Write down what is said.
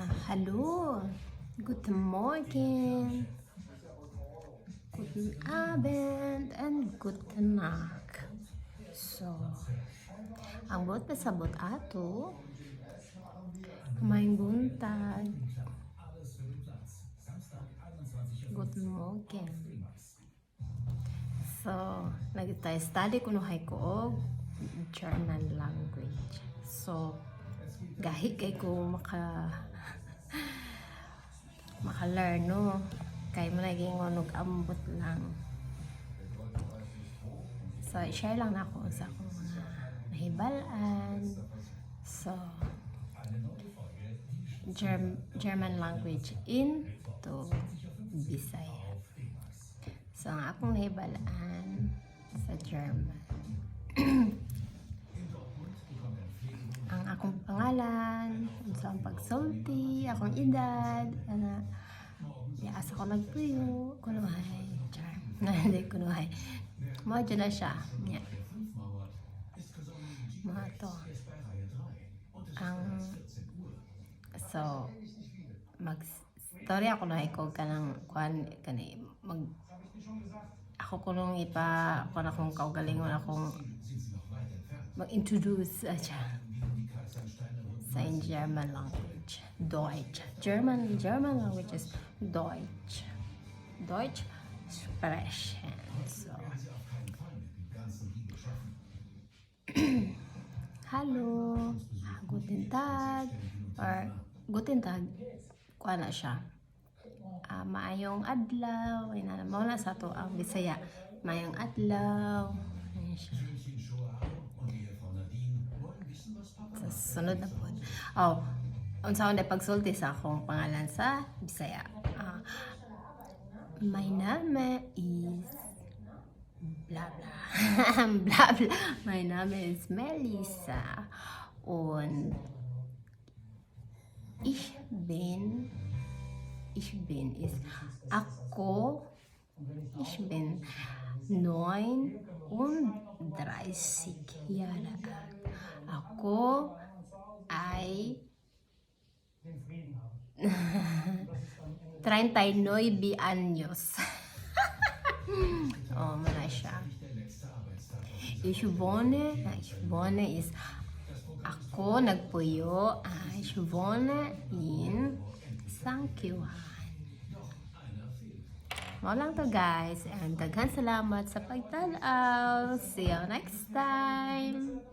Hallo, guten Morgen, guten Abend, and guten Nacht. So, ang buot pasabot ato, maayong buntag, guten Morgen. So, nagtay study kunuhay ko og German language. So, gahi kay ko maka learn, no, kay mo naging og ambot lang. So i-share lang na ako sa akong mga nahibal-an. So German language into Bisaya. So ang akong nahibal-an sa German, ang akong pangalan, unsa ang pagsulti, akong edad, ana, di asa ko nagpuyo, kunuhay, char. Hindi, kunuhay. Mao na siya. Yeah. Mga to. Ang, so, mag story ako na ikaw kanang kuan kani mag ako kunong ipa kuan akong kaugalingon, akong mag-introduce siya sa in German language. Deutsch. German language is Deutsch. Deutsch sprechen. So. Hallo. Guten Tag. Or guten Tag. Kuha na siya. Maayong adlaw. Ay, na, mao na sa to ang Bisaya. Maayong adlaw. Ayan siya. Sa sunod na po. Oh, unsa akong pagsulti sa akong pangalan sa Bisaya? My name is bla bla bla bla. Mein Name ist Melissa und ich bin ist ako, ich bin 39 Jahre alt. Ako ay 39 años. Oh, mao na siya. Ich wohne is ako nagpuyo. Ich wohne in St. Johann. Mao lang to, guys. And daghan salamat sa pagtanaw. See you next time.